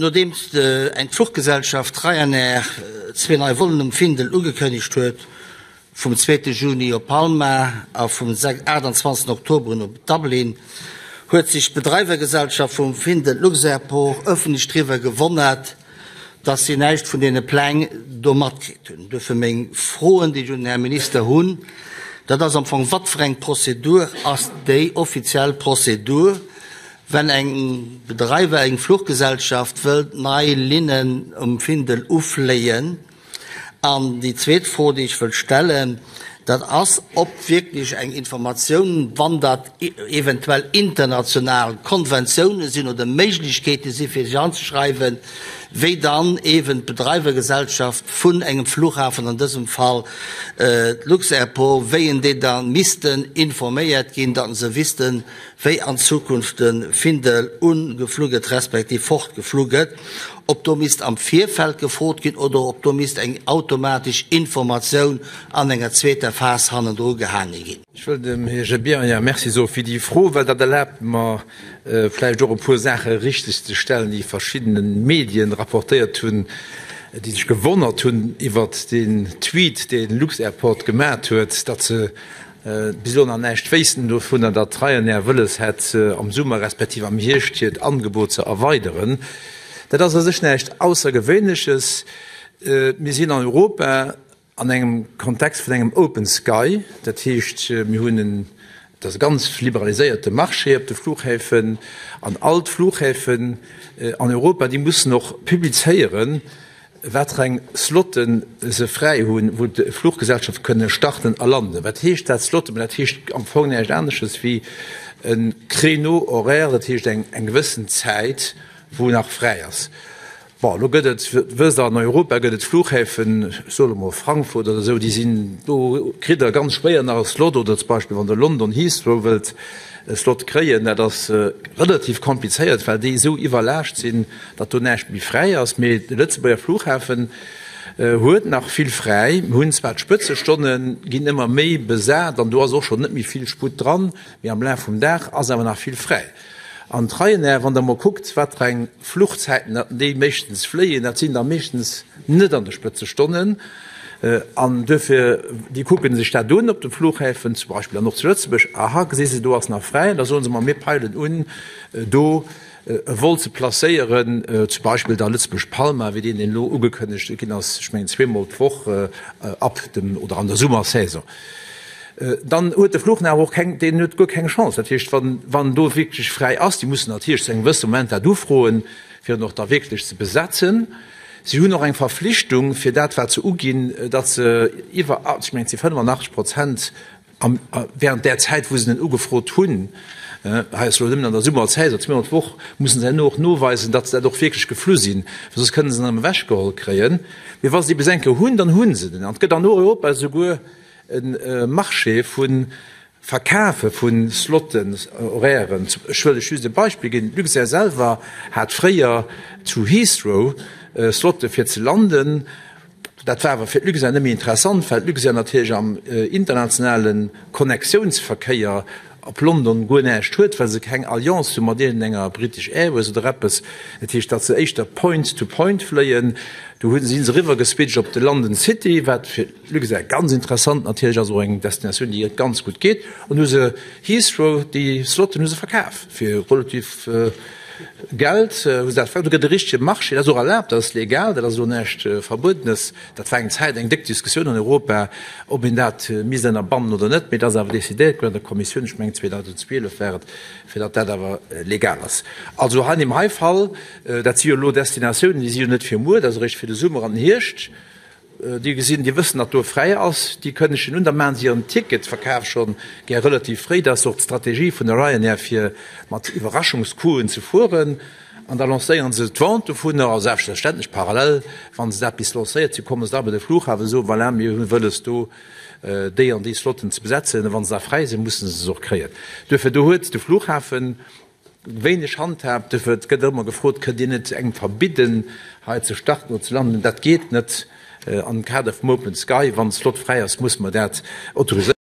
Nodeems eng Fluchgesellschaft Ryanair zwee nei Vollen um Findel ugekënnegt huet, vum zweete Juni op Palma a vum 28 Oktober un op Dublin, huet sech d'Bedreiwergesellschaft vum Findel, Luxairport, ëffentlech driwwer gewonnert, dass si näischt vun deene Pläng do matkritt hunn. Duerfir meng Froen, déi ech un den Här Minister hunn, dat ass am Fong, Wat fir eng Prozedur ass déi offiziell Prozedur, wenn eng Bedreiwer, eng Fluchgesellschaft wëllt nei Linnen um Findel ufléien? An déi zweet Fro, déi ech wëll stellen, dat ass, ob wierklech eng Informatioun, wann dat eventuell international Konventiounen sinn oder Méiglechkeete si fir sech anzeschreiwen, wéi dann eeben d'Bedreiwergesellschaft vun engem Flughafen, an dësem Fall d'Luxairport, wéi en déi da missten informéiert ginn, datt se wüssten, wéi an Zukunft de Findel ugeflu gëtt, respektiv fortgeflu gëtt, ob do misst am Virfeld gefrot ginn oder ob do misst eng automatesch Informatioun an enger zweeter Phas hannendru gehaange ginn. Ech wëll dem Här Gibéryen Merci soe fir déi Fro, well dat erlaabt mer vläicht och e puer Saache richtegzestellen, déi verschiddene Medien rapportéiert hunn, déi sech gewonnert hunn iwwert deen Tweet, dee Luxairport gemat huet, datt se bis elo nach näischt wéissten dovunner, datt Ryanair wëlles hätt, am Summer respektiv am Hierscht hiert Angebot ze erweideren. Dat ass a sech näischt Aussergewéinleches. Mir sinn an Europa an engem Kontext vun engem Open Sky, dat heescht, mir hunn en, et ass e ganz liberaliséierte Marché op de Flughäfen an all d'Flughäfen an Europa, déi mussen och publizéieren, wat fir eng Slotte se fräi hunn, wou d'Fluchgesellschafte kënne starten a landen. Wat heescht dat, Slotten? Dat heescht am Fong näischt anesches wéi e Créneau horaire, dat heescht eng gewëssen Zäit, wou nach fräi ass. Bon, elo gëtt et, wësst Der, an Europa gëtt et Flughäfen, ech soe mol Frankfurt oder esou, déi sinn, do kritt Der ganz schwéier nach e Slot, oder zum Beispill wann Der London Heathrow wëllt e Slot kréien, dat ass relativ komplizéiert, well déi esou iwwerlaascht sinn, datt do näischt méi fräi ass. Mee de Lëtzebuerger Flughafen huet nach vill fräi. Mir hunn zwar d'Spëtzestonne ginn ëmmer méi besat an do ass och schonn net méi vill Sputt dran, mee am Laf vum Dag ass awer nach vill fräi. An d'Ryanair, wann Der emol kuckt, wat fir eng Fluchzäiten datt déi meeschtens fléien, dat sinn da meeschtens net an de Spëtzestonnen. An duerfir, déi kucke sech dat un op de Flughäfen, zum Beispill an och zu Lëtzebuerg, aha, gesi se, do ass nach fräi. An da soe se, ma mir peilen un, do e Vol ze placéieren, zum Beispill da Lëtzebuerg-Palma, wéi deen, deen elo ugekënnegt ginn ass, ech mengen zweemol d'Woch ab dem oder an der Summersaison. Dann huet de Fluchhafen och keng, deen huet guer keng Chance. Dat heescht, wann, wann do wierklech fräi ass, déi mussen natierlech zu engem gewësse Moment dat ufroen, fir en och da wierklech ze besetzen. Si hunn och eng Verflichtung fir dat, wat se uginn, datt se iwwer, ech mengen et si 85 Prozent, A während där Zäit, wou se en ugefrot hunn, hei ass elo nëmmen an der Summerzäit, also zweemol d'Woch, mussen se herno och noweisen, datt se dat och wierklech geflu sinn, well soss kënne se en erëm ewechgeholl kréien. Mee wa se dee bis eng Kéier hunn, dann hu se den. An et gëtt an Europa esouguer e Marché vu Verkafe vu Slotten, Horairen. Ech wëll lech just e Beispill ginn, D'Luxair selwer hat fréier zu Heathrow Slotte fir ze landen. Dat war awer fir d'Luxair net méi interessant, well d'Luxair natierlech am internationale Connectiounsverkéier op London guer näischt huet, well se keng Alliance hu mat iergendenger British Airways oder eppes. Dat heescht, datt se éischter Point to Point fléien. Do hu si se eriwwer geswitcht op de London City, wat fir d'Luxair ganz interessant natierlech ass, och eng Destinatioun, déi ganz gutt geet. An hu se Heathrow, déi Slotten hu se verkaf fir relativ Geld, hu se dat verkaf. Do gëtt e richtege Marché, dat ass och erlaabt, dat ass legal, dat ass elo näischt Verbuedenes. Dat war eng Zäit eng déck Diskussioun an Europa, ob een dat misst ënnerbannen oder net, mee dat ass awer decidéiert ginn an der Kommissioun, ech mengen 2012 war et, fir datt dat awer legal ass. Also hei an deem hei Fall, dat si jo elo Destinatiounen, déi si jo net fir muer, dat ass eréischt fir de Summer an den Hierscht. Déi gesinn, déi wëssen, datt do fräi ass, déi kënnegen un, da maachen se hiren Ticketverkaf schonn gär relativ fréi. Dat ass och d'Strategie vun der Ryanair, fir mat Iwwerraschungscoupen ze fueren. An da lancéiere se d'Vente dovunner a selbstverständlech parallel, wa se dat bis lancéiert sinn, komme se da bei de Flughafen a soen, voilà, mir hu wëlles do déi an déi Slotten ze besetzen. A wa se da fräi sinn, musse se se och kréien. Duerfir, do huet de Flughafen Wéineg handhaabt. Duerfir, et gëtt ëmmer gefrot, Kënnt Dir net engem verbidden, hei ze starten oder ze landen? Dat geet net am Kader vum Open Sky. Wann de Slot fräi ass, musse mer dat autoriséieren.